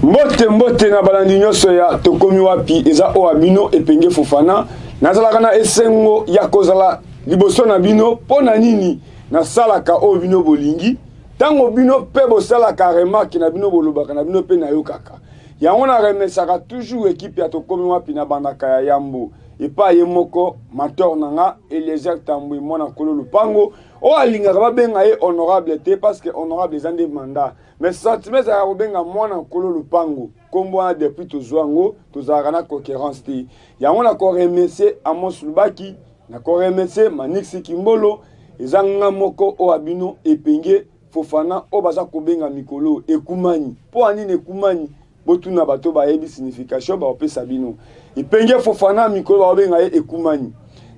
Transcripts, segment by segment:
Mbote mbote na balandi nyonso ya Tokomi Wapi, eza oyo ya bino Epenge Fofana. Nazalaka na esengo ya kozala liboso na bino. Mpo na nini nasalaka oyo bino bolingi? Ntango bino mpe bosalaka remarque na bino, bolobaka na bino mpe nayokaka yango. Na remesaka toujours ekipe ya Tokomi Wapi na bandaka ya yambo epai ye moko mentor na nga Eliezer Tambwe, mwana nkolo lupango oyo alingaka babenga ye honorable te, parce que honorable eza nde mandat, mais sentiment ezalaka kobenga mwana nkolo lupango. Nkombo wana, depuis tozwa yango, tozalaka na cohérence te. Yango na koremercier Amos Lubaki, na koremercier Manix Kimbolo. Eza nga moko oyo abino Epenge Fofana, oyo baza kobenga mikolo ekumani. Mpo anini ekumani? Botuna bato bayebi signification, bakopesa bino. Epenge Fofana, mikolo bakobenga ye ekumani.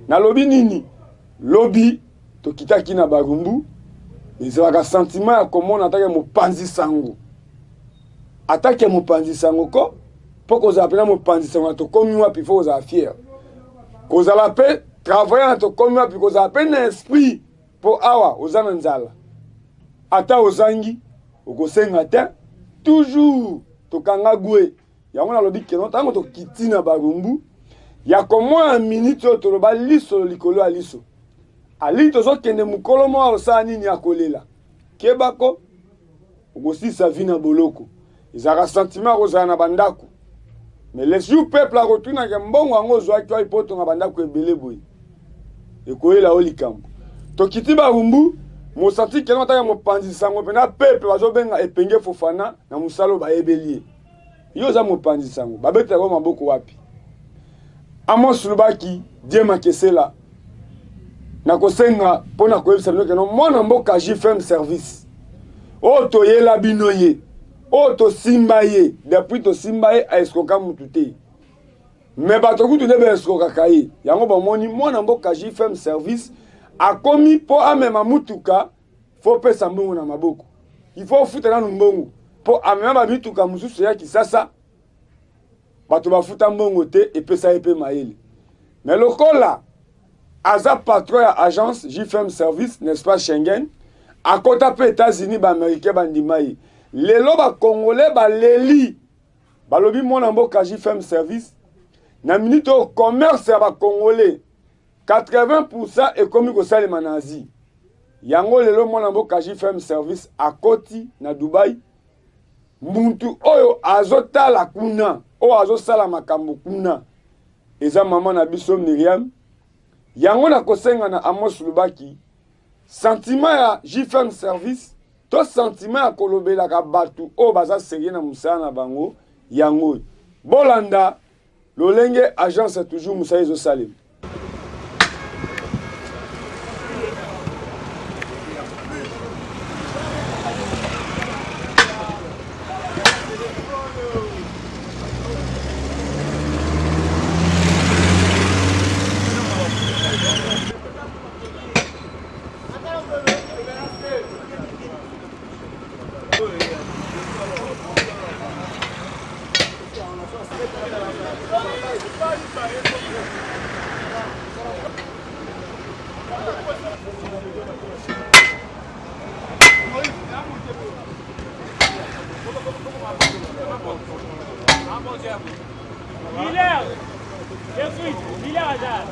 Nalobi nini? Lobi tokitaki na Barumbu. Ezalaka sentiment ya komona atake mopanzi sango, atake mopanzi sango ko, mpo kozala mpena mopanzi sango na Tokomi Wapi, fo kozala fier, kozala mpe travailler na Tokomi Wapi, kozala mpe na esprit, mpo awa oza na nzala, ata ozangi okosenga te. Toujours tokanga gwe yango. Nalobi keno ntango tokiti na Barumbu ya komona minute oyo, toloba lisolo likolo ya liso alini. Tozokende mokolo moko, akosala nini? Akolela kebako, okosisa vi na boloko. Ezalaka sentiment akozala na bandako, mais le jour peuple akotunaka mbongo yango ozwaki wapi mpo otonga bandako ebele boye, ekoyela yo likambo. Tokiti Barumbu, mosati keno ataka mopanzi sango mpena peuple bazobenga Epenge Fofana na mosala oyo bayebeli ye. Yo oza mopanzi sango, babetelaka maboko wapi? Amos Lubaki, Die Makesela, nakosenga mpo na koyebisa bino keno mwana mboka JFM Service oyo toyela bino ye, oyo tosimba ye depuis, tosimba ye aeskoka mutu te, me bato kutu nde baeskokaka ye. Yango bamoni mwana mboka JFM Service akomi mpo amema mutuka, fo pesa mbongo na maboko, il faut ofuta nanu mbongo mpo amema bamituka mosusu ya Kisasa. Bato bafuta mbongo te, epesa ye mpe mayele. Me lokola aza patron ya agence JFM Service, n'est-ce pas, Schengen akota mpe États-Unis, baaméricain bandima ye. Lelo bacongolais baleli, balobi mwana mboka JFM Service, na minute oyo commerce ya bacongolais 80 ekomi kosalema na Asie. Yango lelo mwana mboka JFM Service akoti na Dubai. Muntu oyo azotala kuna, oyo azosala makambo kuna, eza mama na biso Miriam. Yango nakosenga na Amos Lubaki, sentiment ya JFM Service to sentiment ya kolobelaka bato oyo baza sérieux na mosala na bango. Yango bolanda lolenge agence toujours mosala ezosalema. Miller, Miller Hazard.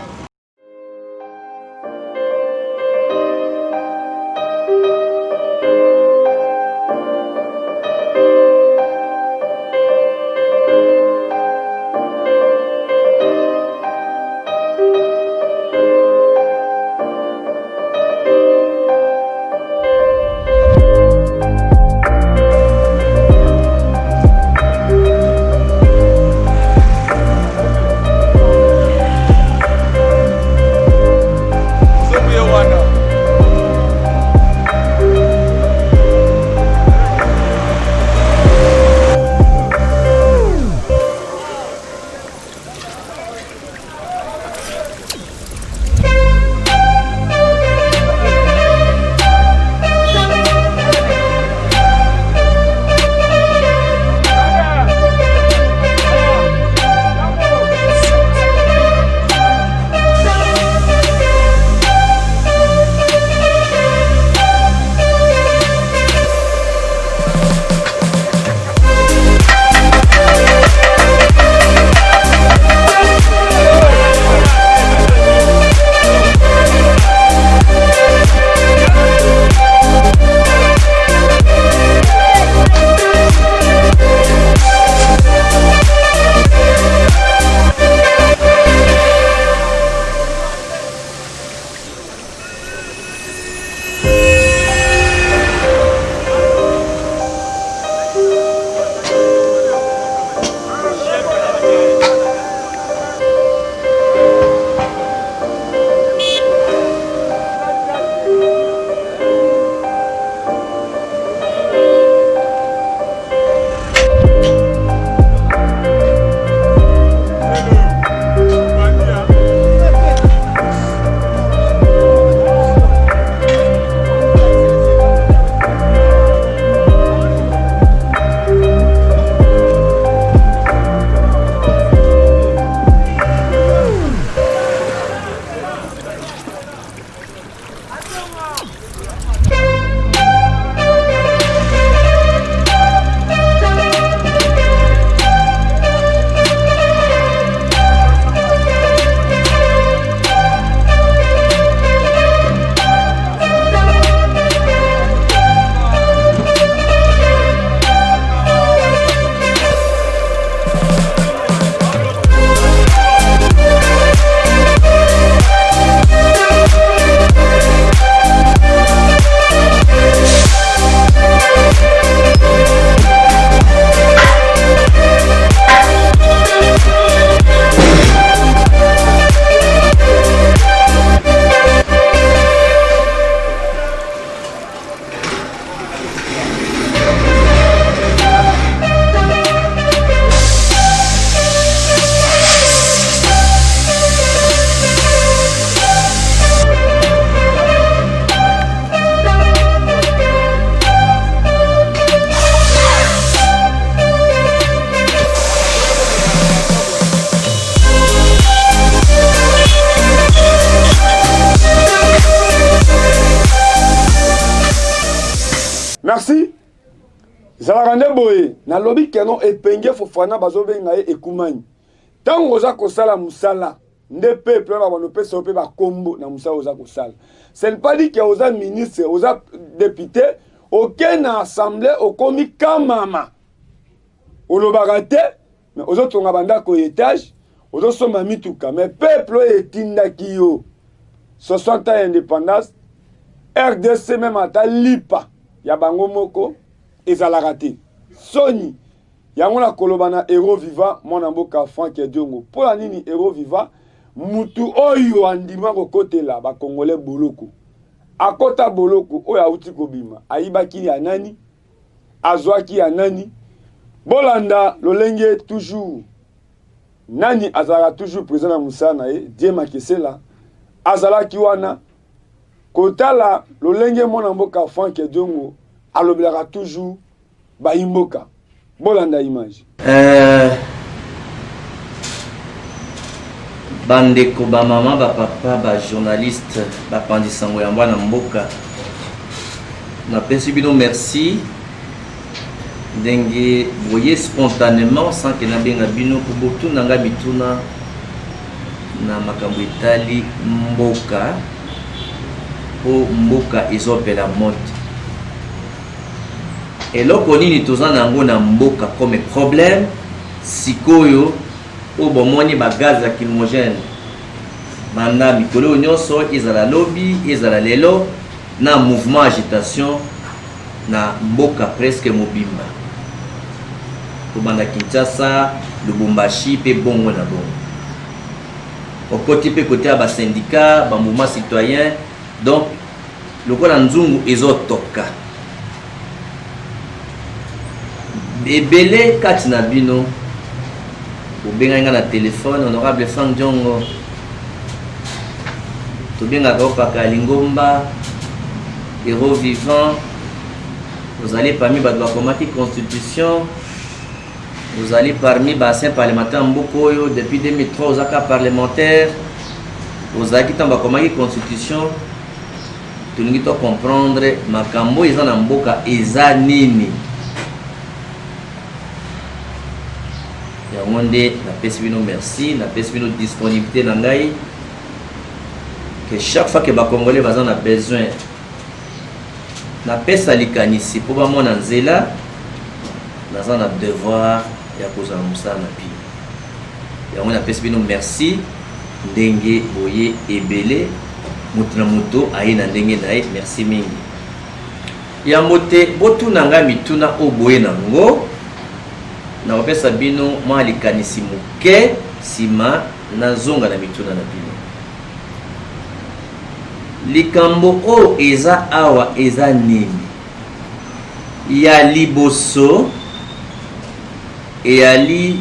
Ezalaka nde boye, nalobi keno Epenge Fofana bazobenga ye ekumani. Ntango oza kosala mosala nde peuple wana babanda opesa yo mpe bakombo na mosala oza kosala. Ce n'est pas dit que oza ministre, oza député, oke na assemblée okomi kamama. Olobaka te, mais ozotonga bandako ya etage, ozosomba mituka, mais peuple oyo etindaki yo 60 ans ya indépendance, RDC meme ata lipa ya bango moko ezalaka te. Soni yango na koloba na Hero Viva mwana mboka Franck Diongo. Mpo na nini Hero Viva mutu oyo andima kokotela ba Congolais boloko? Akota boloko oyo awuti kobima, ayibaki ya nani? Azwaki ya nani? Bolanda lolenge toujours nani azalaka toujours présent na mosala na ye, Dieu Makesela azalaki wana kotala lolenge mwana mboka Franck Diongo alobelaka toujours bayi mboka. Bolanda image. Bandeko ba mama ba papa ba journaliste bapanzi sango ya mwana mboka, napesi bino merci ndenge boye spontanément sans que nabenga bino po botuna nga mituna na makambo etali mboka, po mboka ezopela moto. Eloko nini toza na yango na mboka comme problème sikoyo oyo bomoni ba gaz lacrymogène banda mikolo oyo nyonso, ezala lobi ezala lelo, na mouvement agitation na mboka presque mobimba, kobanda Kinshasa, Lubumbashi pe bongo na bongo, okoti pe kote ya ba syndicat, ba mouvement citoyen, donc lokola nzungu ezotoka. Ebele kati na bino bobengaki nga na telefone, honorable Franck Diongo, tobengaka yo paka ya lingomba, héros vivant, ozali parmi bato bakomaki constitution, ozali parmi ba anciens parlementaires ya mboka oyo depuis 2003 ozaka parlementaire, ozalaki ntango bakomaki constitution. Tolingi to comprendre makambo eza na mboka eza nini. Yango nde napesi bino merci, napesi bino disponibilité na ngai que chaque fois que ba Congolais baza na besoin napesa likanisi mpo bamona nzela, naza na devoir ya kozala mosala na bino. Yango napesi bino merci ndenge boye ebele, moto na moto aye na ndenge na ye. Merci mingi. Yambo te botuna ngai mituna oyo boye na ngo, nakopesa bino mwa likanisi moke, nsima nazonga na mituna na bino. Likambo oyo eza awa eza nini? Ya liboso eyali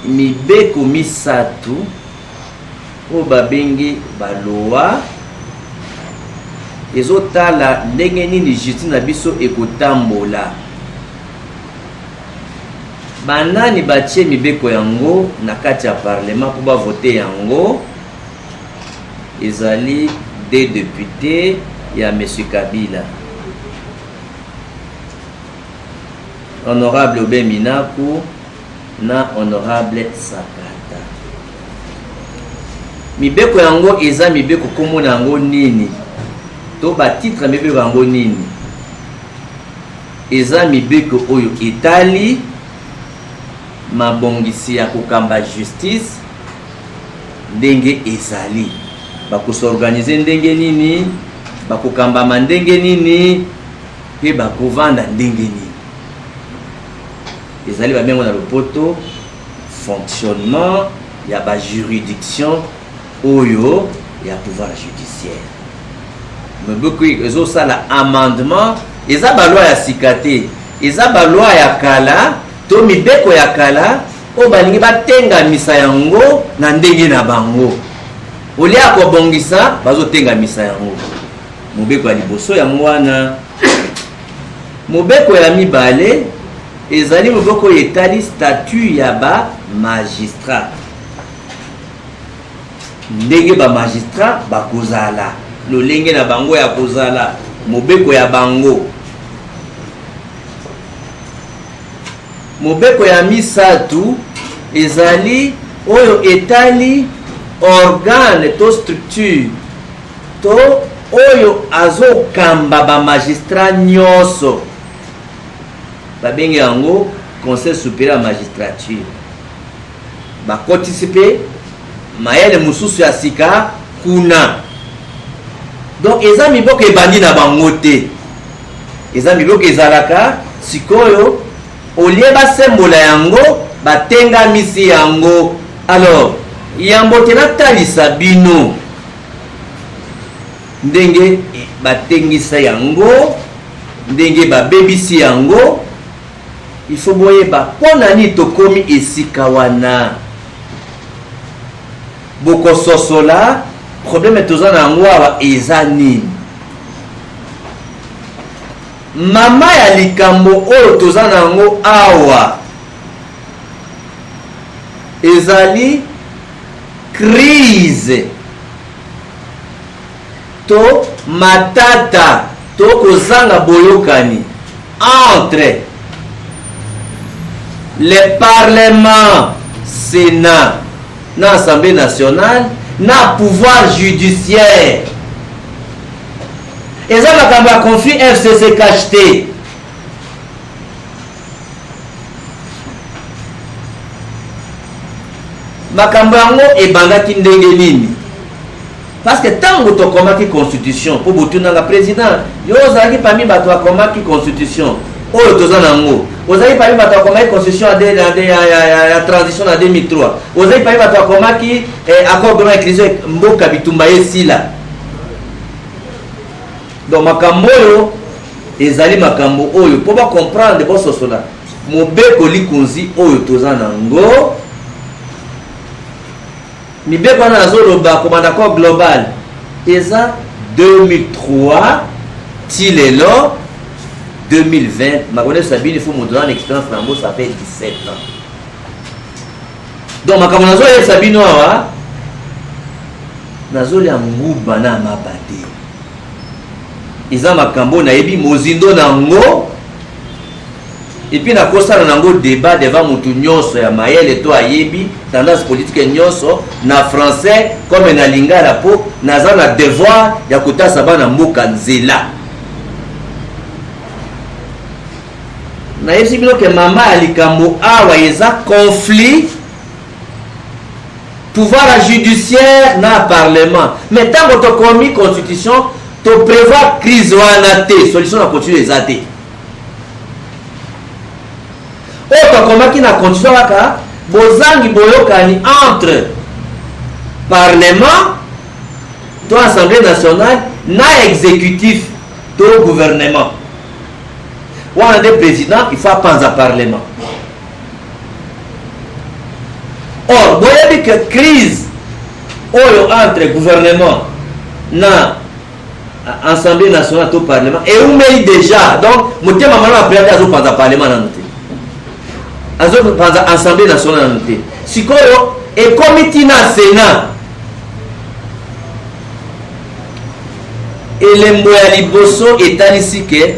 mibeko misatu oyo babengi ba loi ezotala ndenge nini justice na biso ekotambola. Banani batie mibeko yango na kati ya parlement mpo bavote yango? Ezali des deputes ya monsieur Kabila, honorable Aubin Minaku na honorable Sakata. Mibeko yango eza mibeko kombo na yango nini to ba titre ya mibeko yango nini? Eza mibeko oyo etali mabongisi ya kokamba justice ndenge ezali, bakos'organiser ndenge nini, bakokambama ndenge nini mpe bakovanda ndenge nini. Ezali babengo na lopoto fonctionnement ya ba juridiction oyo ya pouvoir judiciaire. Mobeko ezosala amendement, eza ba loi ya sika te, eza ba loi ya kala to mibeko ya kala oyo balingi batengamisa yango na ndenge na bango. Olia ya kobongisa, bazotengamisa yango. Mobeko ya liboso yango wana. Mobeko ya mibale ezali mobeko oyo etali statut ya ba magistrat, ndenge ba magistrat bakozala, lolenge na bango ya kozala, mobeko ya bango. Mobeko ya misatu ezali oyo etali organe to structure to oyo azokamba ba magistrats nyonso, babengi yango Conseil superieur ya magistrature. Bakotisi mpe mayele mosusu ya sika kuna. Donc eza miboko ebandi na bango te, eza miboko ezalaka sikoyo olie basembola yango batengamisi yango. Alors yambo te natalisa bino ndenge batengisa yango, ndenge babebisi yango, il faut boyeba mpo na nini tokomi esika wana. Bokososola problème toza na yango awa eza nini. Mama ya likambo oyo toza na yango awa ezali crise to matata to kozanga boyokani entre le parlement, Sénat na Assemblée nationale na pouvoir judiciaire. Eza makambo ya conflit FCC cash te. Makambo yango ebandaki ndenge nini? Parce que tango tokomaki constitution, po botunanga president, yo ozalaki parmi bato bakomaki constitution oyo toza na yango, ozalaki parmi bato bakomaki constitution ya, ya, ya, ya, ya transition na 2003, ozalaki parmi bato bakomaki eh, accord de inclusion mboka bitumba esila. Donc makambo oyo ezali makambo oyo mpo ba comprendre, bososola mobeko likonzi oyo toza na ngo. Mibeko wana nazoloba kobanda accord global eza 2003 ti lelo 2020. Makambo nyonso ya bino ifo moto aza na experience na yango, ça fait 17 ans. Donc makambo nazoyebisa bino awa, nazolia nguba na maba te, eza makambo nayebi mozindo na yango, epuis nakosala na yango débat devant motu nyonso ya mayele to ayebi tendance politique nyonso na français comme na lingala, mpo naza na devoir ya kotasa bana mboka nzela. Nayebisi bino ke mama ya likambo awa eza conflit pouvoir judiciaire na parlement. Mais ntango tokomi constitution, to prévoir crise wana te, solution na constitution eza te. Oyo tokomaki na constitution kaka bozangi boyokani entre parlement to assemblée nationale na exécutif to gouvernement. Wana nde président il faut apanza parlement. Or boyebi ke crise oyo entre gouvernement na assemblée nationale to parlement eumeli déjà. Donc motema malamu ya président azopanza parlement nanu te, azopanza assemblée nationale nanu te. Sikoyo ekomi ntina sénat. Elembo ya liboso etalisi ke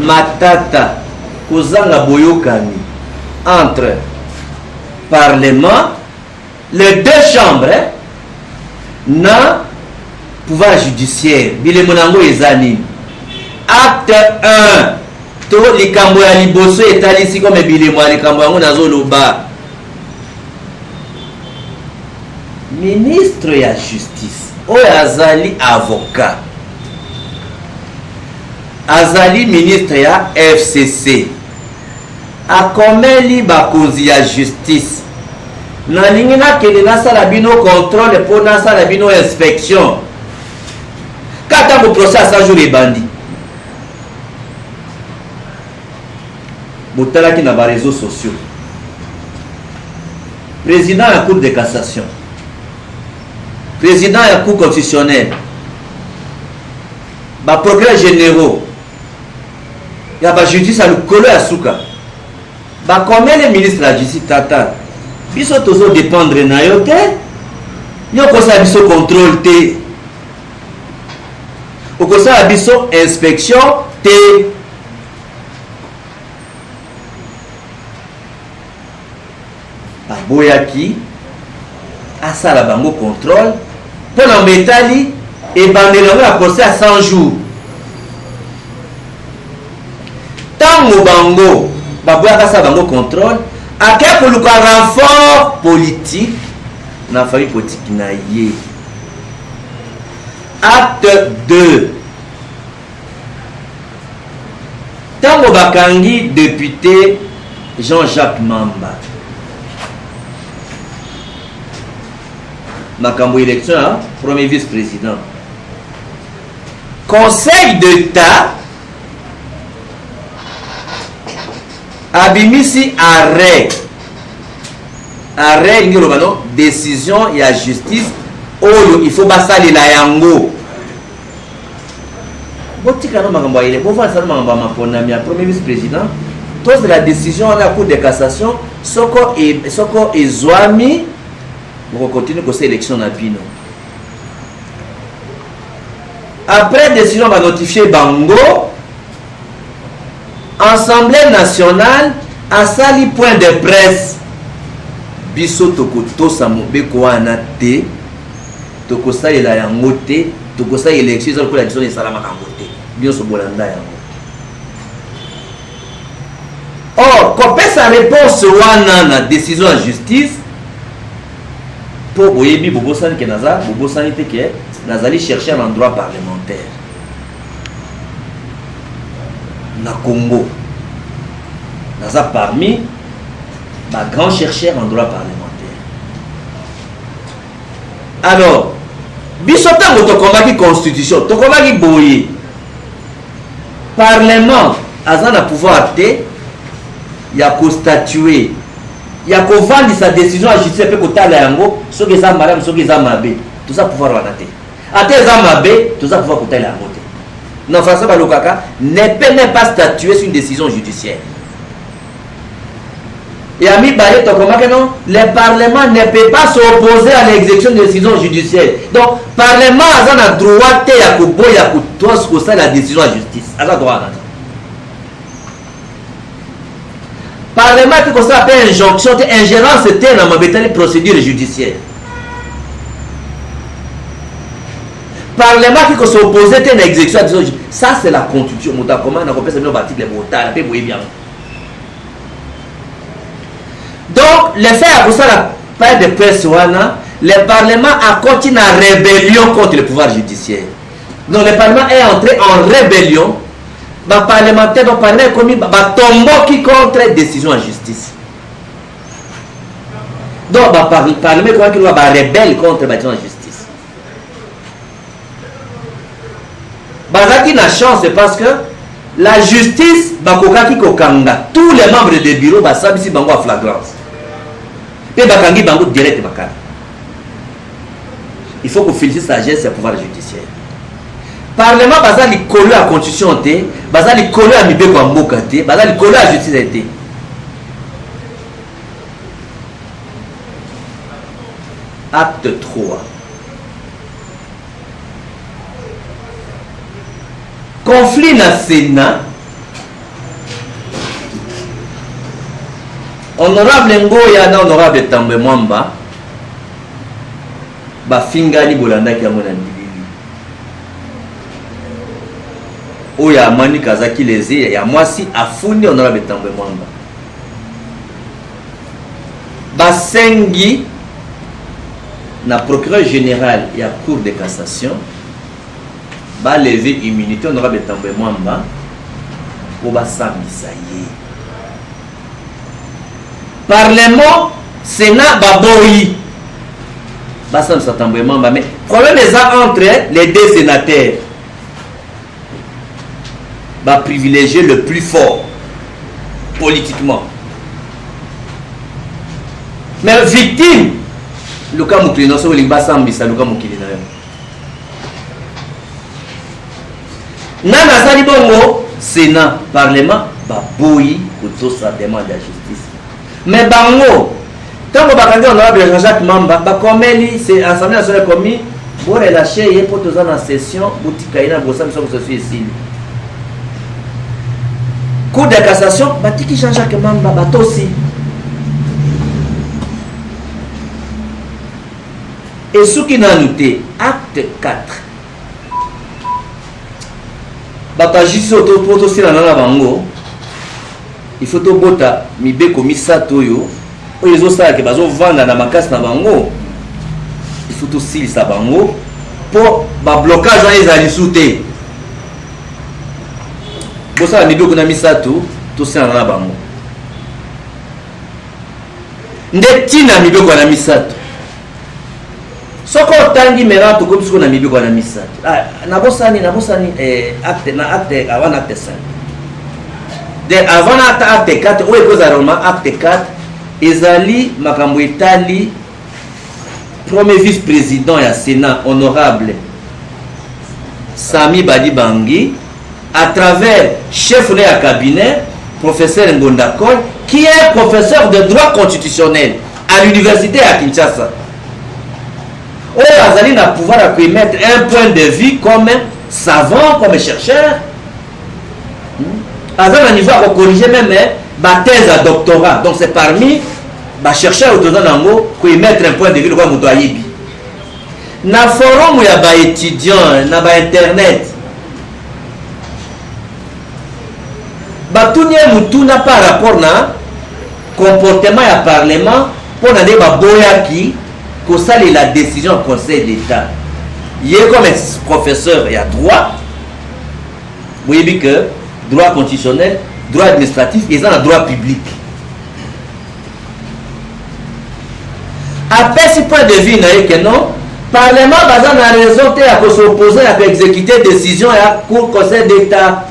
matata, kozanga boyokani entre parlement, les deux chambres, na pouvoir judiciaire. Bilembo na yango eza nini? Acte 1 to likambo ya liboso etalisi kome bilembo ya likambo yango nazoloba. Ministre ya justice oyo azali avocat, azali ministre ya FCC, akomeli bakonzi ya justice: nalingi nakende nasala bino contrôle mpo nasala bino inspection. Ka ntango procès ya 100 jours ebandi, botalaki na ba réseaux sociaux, président ya cour de cassation, président ya cour constitutionnelle, ba procureurs généraux ya ba justice ya likolo ya suka bakomeli ministre ya justice: tata, biso tozo dépendre na yo te, yo okosala biso contrôle te, okosala biso inspection te. Baboyaki asala bango contrôle mpo na metali ebandeli yango ya procès ya 100 jours. Ntango bango baboyaka asala bango contrôle, akei koluka renfort politique na famille politique na ye. Acte 2 Ntango bakangi depute Jean-Jacques Mamba, makambo election ya premier vice-président, Conseil d'Etat abimisi arrêt arrêt elingi koloba no décision ya justice oyo il faut basalela yango. Botika no makambo ya ele, bovandisa no makambo ya maponami ya premier vice président, tozela décision wana ya cour de cassation. Soko e, soko ezwami, bokokontinue kosala élection na bino. Après décision banotifie bango, Assemblée nationale asali point de presse: biso tokotosa mobeko wana te, tokosalela yango te, tokosala élection eza lokola biso esalamaka yango te. Nyonso bolanda yango. Or kopesa réponse wana na décision ya justice, mpo boyebi, bobosani ke naza, bobosani te ke nazali chercheur en droit parlementaire na Congo, naza parmi ba grands chercheurs en droit parlementaire. Alors biso ntango tokomaki constitution, tokomaki boye: parlement aza na pouvoir te ya kostatue, ya kovandisa décision ya justice mpe kotala yango soki eza malamu, soki eza mabe. Toza pouvoir wana te. Ata eza mabe, toza pouvoir kotala yango te. Na français balokaka ne peut même pas statuer sur une décision judiciaire. Ya mibale, tokomaki non, le parlement ne peut pas s'opposer à l'exécution de décision judiciaire. Donc parlement aza na droit te ya koboya kosala décision ya justice, aza droit wana te. Parlement ati kosala mpe injonction te, ingérence te na mabe etali procédure judiciaire. Parlement aki kos'oppose te na exécution ya décision. Ça, c'est la constitution. Moto akoma na kopesa bino baarticle, botala mpe boyebi yango. Donc le fait ya kosala point de presse wana, le parlement akoti na rébellion contre le pouvoir judiciaire. Donc le parlement est entré en rébellion. Baparlementaire, donc parlement ekomi batomboki contre décision ya justice. Donc baparlement ekomaki loka barebelle contre badécision ya justice. Bazalaki na chance parce que la justice bakokaki kokanga tous les membres de bureau, basambisi bango ya flagrance mpe bakangi bango direct bakala. Il faut koféliciter sagesse ya pouvoir judiciaire. Parlement baza likolo ya constitution te, baza likolo ya mibeko ya mboka te, baza likolo ya justice te. Acte 3, conflit na Sénat. Honorable Ngoya na honorable Tambwe Mwamba bafingani, bolandaki yango na bilili oyo. Amanika azaki lese ya mwasi, afundi honorable Tambwe Mwamba. Basengi na procureur général ya Cour de cassation baleve immunité honorable Tambwe Mwamba mpo basambisa ye. Parlement, Sénat baboyi basambisa Tambwe Mwamba, mais problème eza entre les deux sénateurs, baprivilégier le plus fort politiquement. Mais victime, luka mokili na soki olingi basambisa, luka mokili na yo. Nani asali bongo? Sénat. Parlement baboyi kotosa demande ya justice. Mais bango ntango bakangi honorable Jean-Jacques Mamba, bakomeli Assemblée nationale, ekomi borelâche ye mpo toza na session, botika ye na bosambisa, session esili. Cour de cassation batiki Jean-Jacques Mamba, batosi. Esuki nanu te, acte 4. Bato ya justice oyo mpo tosilana na bango, il faut tobota mibeko misato oyo oyo ezosala ke bazovanda na makasi na bango, il faut tosilisa bango mpo bablocage wana ezala lisusu te. Bosala mibeko na misato, tosilana na bango. Nde ntina mibeko wana misato. Soki otangi maintenant, tokomi sikoyo na mibeko wana misato. Ah, nabosani nabosani eh, acte na acte avant acte 5 de avant na ata acte 4 oyo ekozala vraiment acte 4 ezali makambo etali premier vice président ya Sénat, honorable Sami Badi Bangi, à travers chef na ya cabinet, professeur Ngonda Kol, qui est professeur de droit constitutionnel à l'université ya Kinshasa, oyo azali na pouvoir ya koémettre un point de vue comme savant, comme chercheur, aza na niveau ya kocorriger même bathèse ya doctorat. Donc c'est parmi bachercheur oyo toza nango koémettre un point de vue lokola moto ayebi. Na forum ya baétudiant na bainternet, batuni ye motuna par rapport na comportement ya parlement, mpo na nde baboyaki kosalela décision ya Conseil d'État. Ye comme professeur ya droit, boyebi que droit constitutionnel, droit administratif eza na droit public, apesi point de vue na ye ke non, parlement baza na raison te ya kos'opposer, ya koexécuter décision ya cour, Conseil d'État.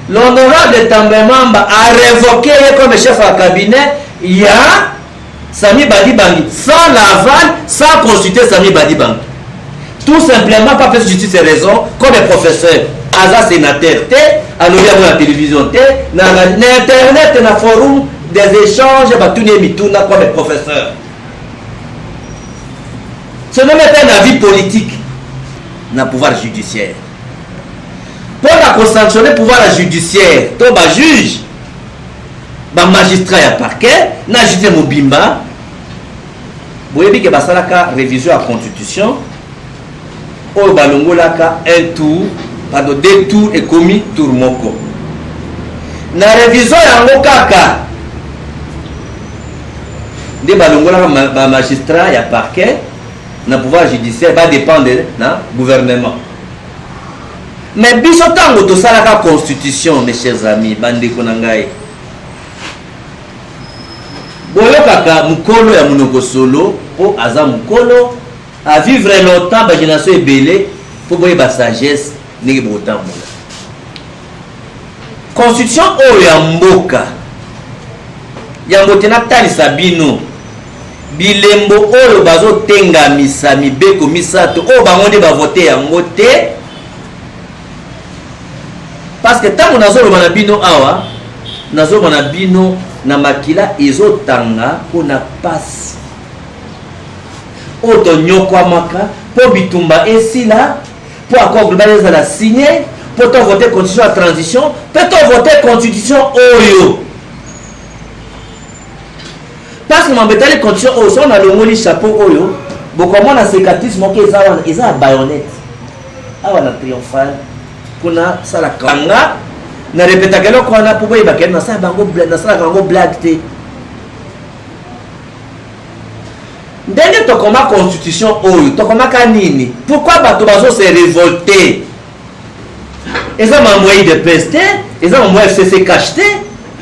L'honorable Tambwe Mamba a révoqué ye comme chef ya cabinet ya Sami Badi Bangi sans l'aval, sans consulter Sami Badi Bangi, tout simplement pas apesi justice et raison. Comme professeur, aza sénateur te, alobi yango na télévision te, na internet, na forum des échanges, batuni ye mituna comme professeur. Ce n'est même pas un avis politique. Na pouvoir judiciaire, mpo na kosanctionner pouvoir judiciaire to bajuge, bamagistrat ya parquet na justice mobimba, boyebi ke basalaka révision ya constitution oyo balongolaka un tour, pardon, deux tours, ekomi tour moko. Na révision yango kaka nde balongolaka bamagistrat ya parquet na pouvoir judiciaire, badépendre na gouvernement. Mais biso, ntango tosalaka constitution, mes chers amis, bandeko na ngai, boyokaka mokolo ya monoko solo, mpo aza mokolo avivre longtemps, bagénération ebele, mpo boyeba sagesse ndenge bokotambola. Constitution oyo ya mboka yango te, natalisa bino bilembo oyo bazotengamisa mibeko misato oyo bango nde bavote yango te. Parce que ntango nazoloba na bino awa, nazoloba na bino na makila ezotanga mpona pasi oyo tonyokwamaka mpo bitumba esila, mpo accord global ezala signé, mpo tovote constitution ya transition, mpe tovote constitution oyo. Parce que mambo etali constitution oyo, soki nalongoli chapeau oyo, bokomona cicatrice moko eza wana, eza ya bayonnette awa na Triomphal kuna. Salaka nga na repetaka eloko wana mpo boyebaka, nasalaka yango blague te. Ndenge tokoma constitution oyo, tokomaka nini? Pourquoi bato bazose révolter? Eza mambo ya UDPS te, eza mambo ya FCC CACH te,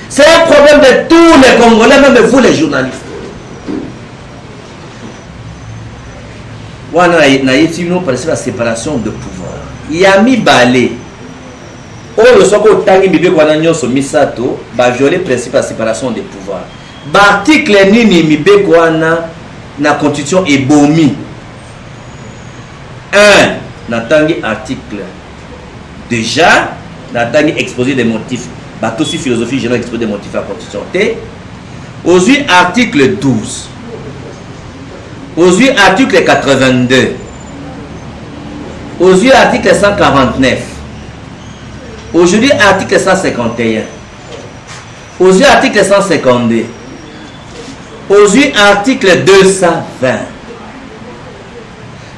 c'est un problème de tous les Congolais, même vous les journalistes. Wana nayeti bino principe ya séparation de pouvoir. Ya mibale oyo, soki otangi mibeko wana nyonso misato, baviole principe ya séparation de pouvoir. Baarticle nini mibeko wana na constitution ebomi? 1, natangi article déjà, natangi exposé des motifs. Batosi philosophie générale, exposé des motifs ya constitution te. Ozwi article 12, ozwi article 82, ozwi article 149, aujourd'hui article 151, ozwi article 152. Ozwi article 220.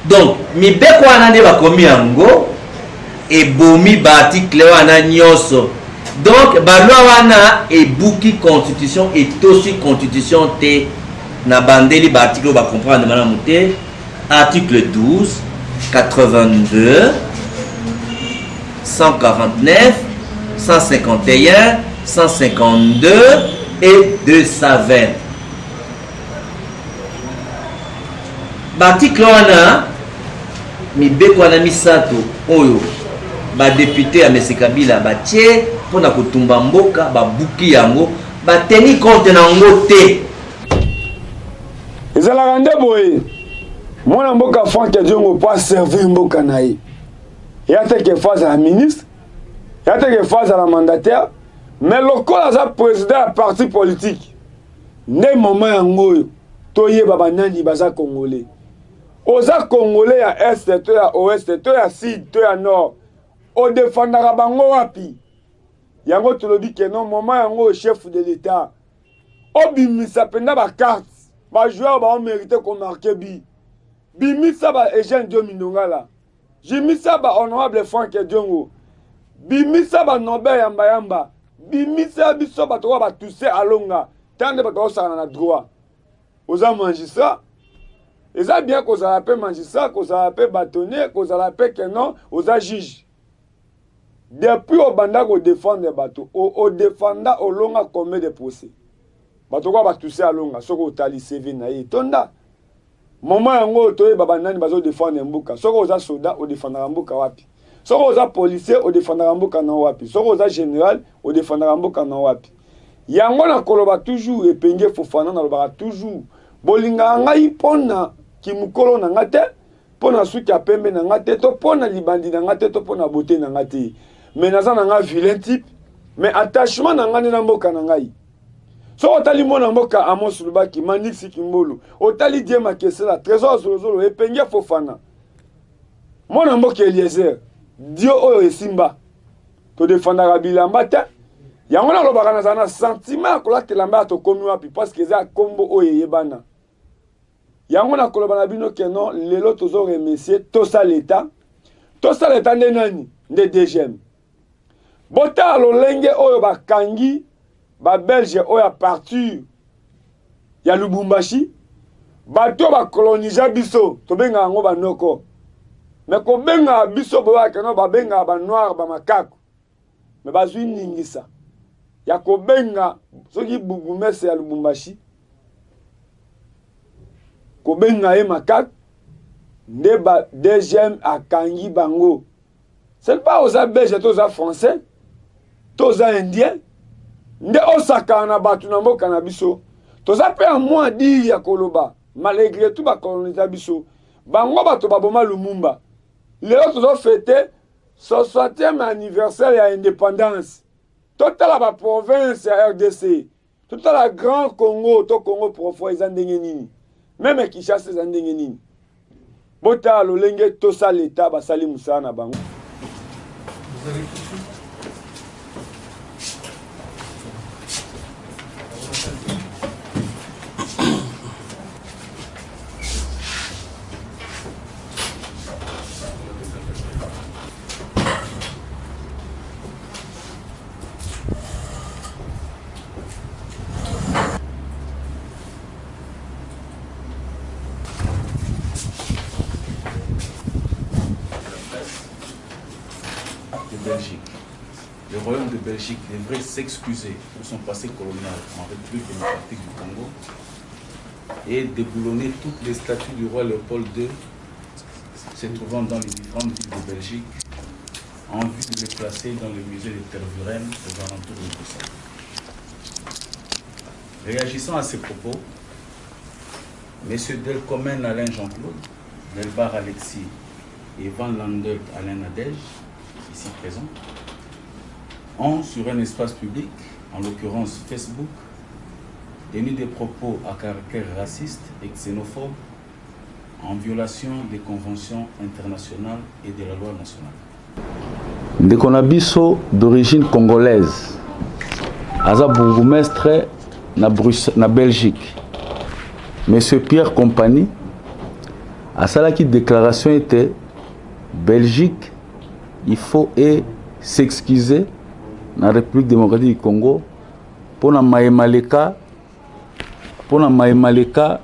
Donc mibeko wana nde bakomi yango ebomi ba article wana nyonso. Donc ba loi wana ebuki constitution, etosi constitution te. Na bandeli ba article oyo ba comprendre malamu te. Article 12, 82, 149, 151, 152 et 220. Baartikle wana mibeko wana misato oyo badepute ya Mese Kabila batie mpo na kotumba mboka, babuki yango, bateni compte na yango te. Ezalaka nde boye, mwana mboka Franck Diongo mpo aservir mboka na ye, ya te ke fo azala ministre, ya te ke fo azala mandataire, mais lokola aza président ya parti politique, nde moment yango oyo toyeba banani baza congolais. Oza congolais ya est to ya ouest to ya sud to ya nord, odefandaka bango wapi? Yango tolobi ke non, moment yango oyo chef de l'etat obimisa mpenza ba carte ba joueur bao merite ko marquer but, bimisa ba Eugène Diomi Ndongala, jimisa ba honorable Franck Diongo, bimisa ba Norbert Yamba Yamba, bimisa biso bato oyo ba Toussaint Alonga, tala nde bato baosakana na droit. Oza magistrat, eza bien kozala mpe magistrat, kozala mpe bâtonnier, kozala mpe que non oza juge. Depuis obanda ko defendre bato, o defenda olonga combien de procès? Bato kwa ba Toussaint Alonga soki otali CV na ye etonda. Moment yango toyeba ba nani bazo defendre mboka. Soki oza soda o defendaka mboka wapi? Soki oza policier o defendaka mboka na wapi? Soki oza general o defendaka mboka na wapi? Yango na koloba toujours Epenge Fofana nalobaka toujours bolingaka ngai pona kimukolo na nga te, mpo na suki ya pembe na nga te to mpo na libandi na nga te to mpo na beauté na nga te, mais naza na nga vilain type, mais attachement na nga nde na mboka na ngai. Soki otali mwana mboka Amos Lubaki, Manix Kimbolu, otali Die Makesela, Trésor Zolozolo, Epenge Fofana, mwana mboka Eliezer, Dio oyo esimba, todefendaka bilamba te. Yango nalobaka nazala na sentiment ya kolata elamba ya tokomi wapi, parce que eza kombo oyo eyebana. Yango nakoloba na bino que non, lelo tozo remercier tosala etat. Tosala etat nde nani? Nde DGM. Botala lolenge oyo bakangi ba Belge oyo à partir ya Lubumbashi, bato oyo bakolonisa biso, tobengaka yango banoko. Mais kobengaka biso boyaka que non, babengaka ba noir ba makaku. Mais bazwi ningisa ya kobenga soki bourgmestre ya Lubumbashi, kobenga ye makak, nde ba DGM akangi bango. C'est pas oza belge to oza français to oza indien nde osakana na bato na mboka na biso. Toza pe ya mwa dire ya koloba, malgré tout bakolonisa biso. Bango bato baboma Lumumba. Lelo tozo fete 60e anniversaire ya indépendance. Totala ba province ya RDC, totala Grand Congo to Congo profond eza ndenge nini, meme Kinshasa eza ndenge nini. Botala lolenge tosala eta basali mosala na bango. De Belgique. Le Royaume de Belgique devrait s'excuser pour son passé colonial en République démocratique du Congo et déboulonner toutes les statues du roi Léopold II se trouvant dans les différentes villes de Belgique en vue de les placer dans le musée de Tervuren aux alentours de Bruxelles. Réagissant à ces propos, M. Delcomen Alain Jean-Claude, Delbar Alexis et Van Landelt Alain Nadège, ici présents, ont sur un espace public, en l'occurrence Facebook, tenu des propos à caractère raciste et xénophobe en violation des conventions internationales et de la loi nationale. Ndeko na biso d'origine congolaise aza bourgmestre na Bruxelles, na Belgique. Monsieur Pierre Kompany asalaki declaration ete Belgique il faut e s'excuser na République démocratique du Congo mpona maye maleka mpona maye maleka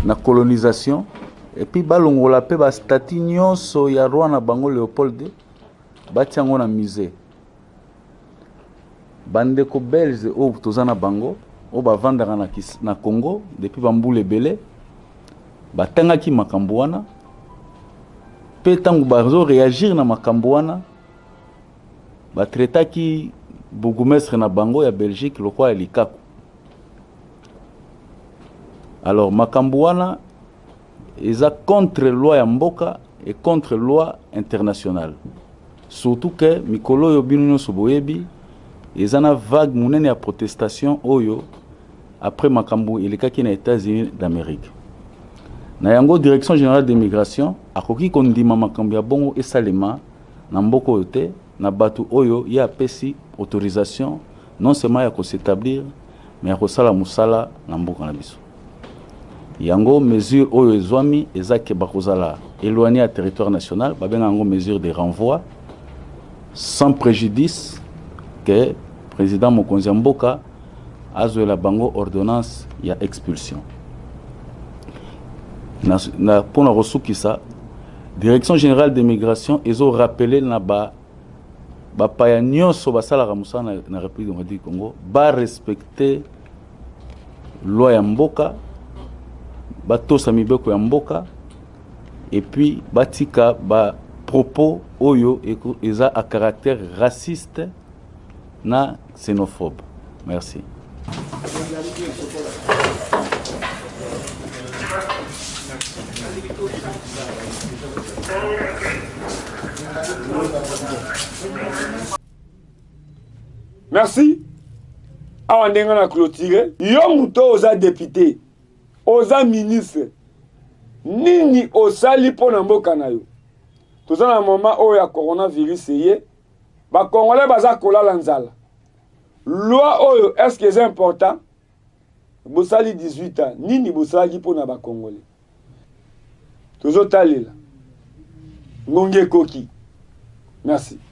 na colonisation et puis balongola mpe ba statue nyonso ya roi na bango Léopold II batia yango na musée. Bandeko belge oyo toza na bango oyo bavandaka na, na Congo depuis bambula ebele batangaki makambo wana mpe ntango bazo réagir na makambo wana batraitaki bourgmestre na bango ya Belgique lokola ya likaku. Alors makambo wana eza contre loi ya mboka et contre loi internationale, surtout que mikolo oyo bino nyonso boyebi eza na vague monene ya protestation oyo après makambo elekaki na États-Unis d'Amérique. Na yango Direction générale de migration akoki kondima makambo ya bongo esalema na mboka oyo te, na bato oyo ye apesi autorisation non seulement ya kos'établir mais ya kosala mosala na mboka na biso. Yango mesure oyo ezwami eza ke bakozala éloigné ya territoire national, babenga yango mesure de renvoi, sans préjudice ke président mokonzi ya mboka azwela bango ordonnance ya expulsion. Na mpona kosukisa, Direction générale de migration ezorappeler na ba bapaya nyonso basalaka mosala na République démocratique du Congo barespecte loi ya mboka, batosa mibeko ya mboka et puis batika ba propos oyo eza à caractère raciste na xénophobe. Merci. Merci. Awa ndenge na clôturer, yo moto oza député, oza ministre, nini osali mpo na mboka na yo? Toza na moment oyo ya coronavirus eye, bakongolais baza kolala nzala. Loi oyo est-ce que eza important? Bosali 18 ans, nini bosalaki mpo na bakongolais? Tozotalela ngongi ekoki. Merci.